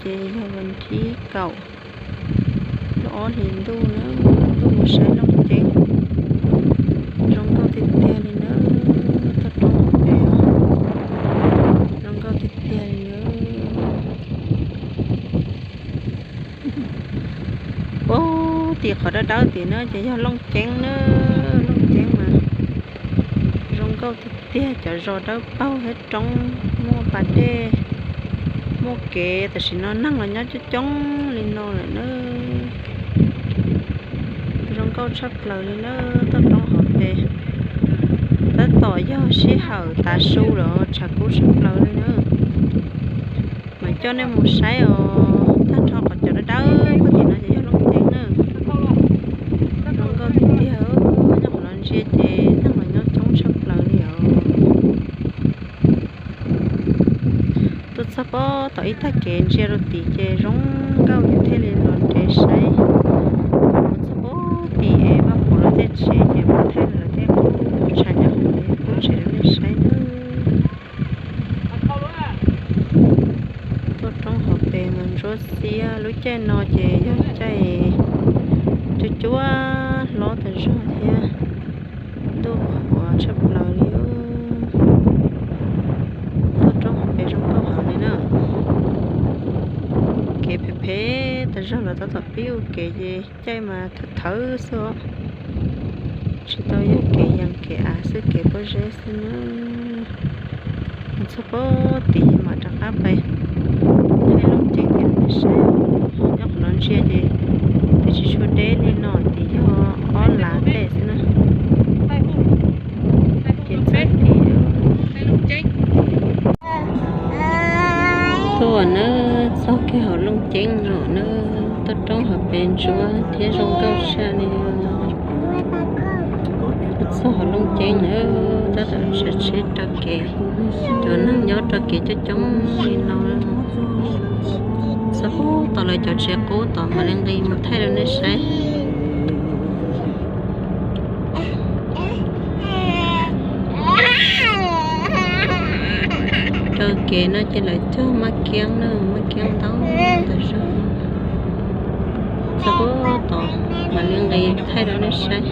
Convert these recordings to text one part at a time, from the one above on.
Ces yog vas thib kaum lub ob hlis ntuj na, tuaj mus saib Looj Ceeb, zoo nkauj tiag tiag li na, toj roob hauv pes, zoo nkauj tiag tiag li na. Puag tim qhov dawb dawb tim na ces yog Looj Ceeb na, Looj Ceeb mas zoo nkauj tiag tiag, cov zos dawb paug thiab roob, muaj pas dej, muaj kev, tam sim no neeg los nyob coob coob li no lawm na. Zoo nkauj tshaj plaws li na, toj roob hauv pes. Tab tom yog sij hawm tav su lawm, tshav kub tshaj plaws li na. Mas coj nej mus saib os, tag nrho qhov cov dawb dawb puag tim no ces yog Looj Ceeb na. Zoo nkauj tiag tiag, nyob qhov no ntsia ces neeg los nyob coob tshaj plaws li os. Tuaj txog puag tom ib tag kev ntsia rau tim ces zoo nkauj, yus thiaj li los nres saib. Mus txog puag tim es Vaj Pov lawv tej tsev ces mus thaij lawv tej qub tshav nyob hauv lub tsev rau nej saib na. Toj roob hauv pes mas ntsuab xiab, lub caij no ces yog caij cuab cuab hlob tas zog thiab, ntuj qhuav tshaj plaws li. Toj roob hauv pes zoo nkauj heev li na. Kev phem phem tas zog los tab tom pib ua kev ces caij mas thawv thawv xwb os. Tsis tau yog kev yees kev av xwb, kev pob zeb xwb na. Mus txog puag tim mam rov qab pais thaij Looj Ceeb rau nej saib. Nyob qhov no ntsia ces twb tsis tshua deb li no, tim yog ob lav tej xwb na. Ces txog tim tuaj na, txog kiag hauv Looj Ceeb no na, toj roob hauv pes ntsuab thiab zoo nkauj tshaj li. Txog hauv Looj Ceeb na, tab tom nrhiav tsheb rau kev, cov neeg nyob rau kev coob coob li no. Txog puag tom lawv cov tsev qub tom mam li nqis mus thaij rau nej saib. Rau kev no ces lawv cog maj kiab na, maj kiab ntau tas zog. Txog puag tom mam li nqis thaij rau nej saib.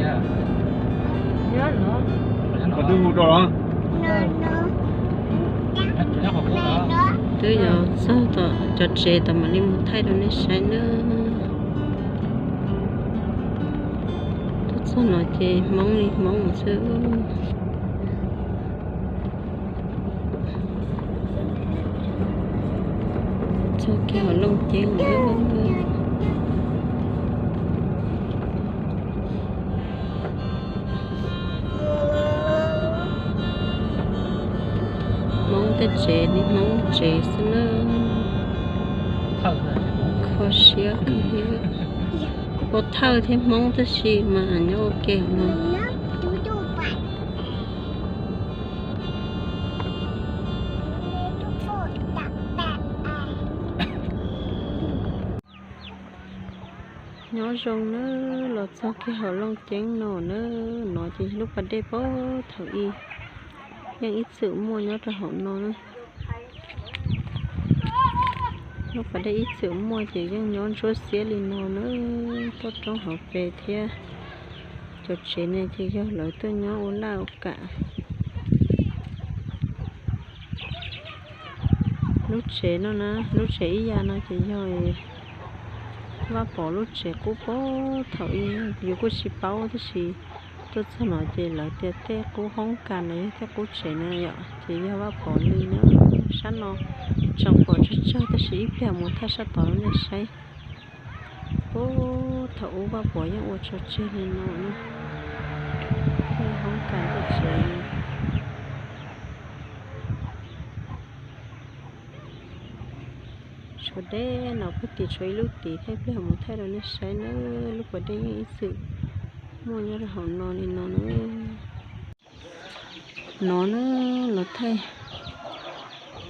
Twb yuav txog tom cov tsev tom mam li mus thaij rau nej saib na. Tuaj txog no ces Hmoob li Hmoob xwb. Txog kiag hauv Looj Ceeb lawm. Hmoob tej tsev li Hmoob tsev xwb na. Kho siab kawg li. Ua thawj thiab Hmoob tab sis mas nyob ua ke no. Nyob zoo na, los txog kiag hauv Looj Ceeb no na, no ces lub pas dej puag thaum ub yeej ib txwm muaj nyob rau hauv no na. Lub pas dej ib txwm muaj ces yeej nyob ntsuab xiab li no na, toj roob hauv pes thiab cov tsev no ces yog lawv tuaj nyob ua laj ua kam. Lub tsev no na, lub tsev ib yam no ces yog Vaj Pov lub tsev qub puag thaum ub, yus kuj tsis paub tab sis tuaj txog no ces lawv tias tej qub hoob kas los yog tej qub tsev na yom, ces yog Vaj Pov li na. Sab no tseem pom tsawg tsawg tab sis ib pliag mus thaij sab tod rau nej saib. Puag thaum ub Vaj Pov yeej ua tso tseg li no na. Tej hoob kas tej tsev. Tshuav deb no, puag tim tshuav ib lub tid thiab, ib pliag mus thaij rau nej saib na. Lub pas dej yeej ib txwm muaj nyob rau hauv no li no na. No na, los thaij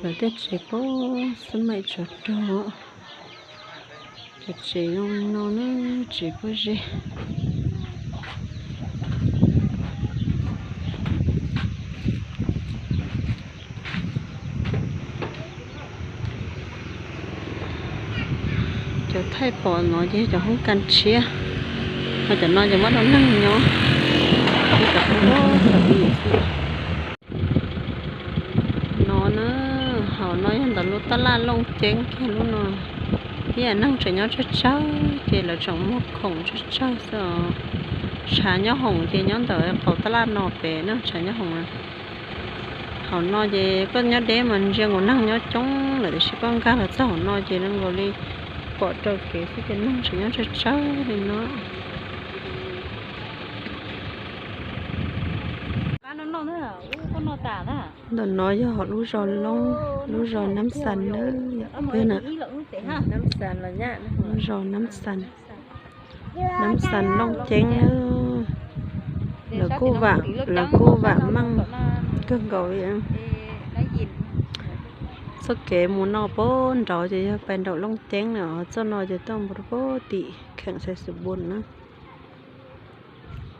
lawv tej tsev puag xab maim tsov rog. Cov tsev zoo li no na, tsev pob zeb. Cov thaij pom no ces cov hoob kas tshiab, ho cov no ces muab rau neeg nyob. No na, hauv no yog ntawm lub taj laj Looj Ceeb kiag lub no, ib yam neeg tseem nyob tsawg tsawg ces lawv tseem muag khoom tsawg tsawg xwb os. Tshav nyob hoom ces nyob ntawm qaum taj laj no pem na, tshav nyob hoom na. Hauv no ces koj nyob deb mas ntsia nkaus neeg nyob coob lawm, tiam sis koj nkag los txog hauv no ces zoo nkaus li pom raws kev xwb ces neeg tseem nyob tsawg tsawg li no. Ntawm no yog hauv lub zos Loob, lub zos Nab Xas na, yog peb na, lub zos Nab Xas, Nab Xas Looj Ceeb na. Lawv kuj vam, lawv kuj vam meej kawg nkaus li. Txoj kev mus no puag nraud ces yog pais nraum Looj Ceeb na, txoj no ces tuaj mus rau puag tim kheem Xais Xus Npus na.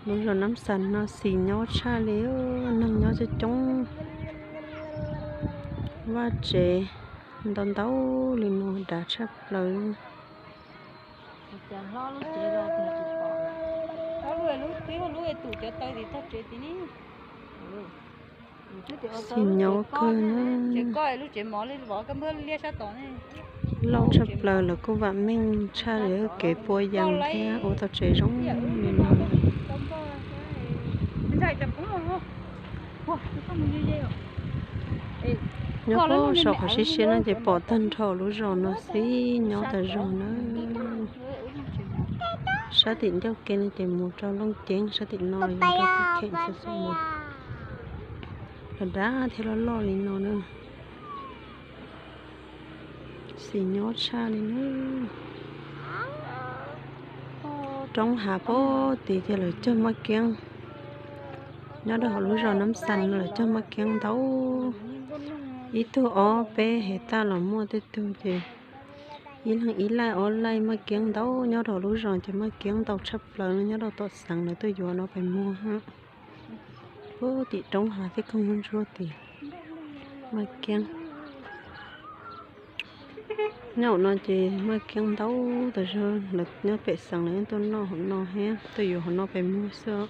Lub zos Nab Xas no xis nyob tshaj li, neeg nyob coob coob, vaj tsev ntau ntau li no dav tshaj plaws. Xis nyob kawg na. Loj tshaj plaws lawv kuj vam meej tshaj li, kev pua yees thiab ua tau tsev zoo li no. Nyob puag saum qhov siab siab no ces pom tag nrho lub zos no xis nyob tas zog na. Sab tim ncauj ke no ces mus rau Looj Ceeb, sab tim no yog rau tim kheem Xais Xus Npus. Los dav thiab loj loj li no na. Xis nyob tshaj li na. Roob hav puag tid ces lawv cog Maj Kiab. Nyob rau hauv lub zos Nab Xas no lawv cog Maj Kiab ntau. Ib tug ob peb hais tag los muaj, tej tug ces ib leeg ib laij ob laij. Maj Kiab ntau, nyob rau hauv lub zos ces Maj Kiab ntau tshaj plaws no, nyob rau tom xeev lawv tuaj yuav no pais muag. Puag tim roob hav thiab koog ntsuab tid, Maj Kiab. Nyob hauv no ces Maj Kiab ntau tas zog, lawv nyob pem xeev lawv yeej tuaj noj hauv no thiab tuaj yuav hauv no pais muag xwb.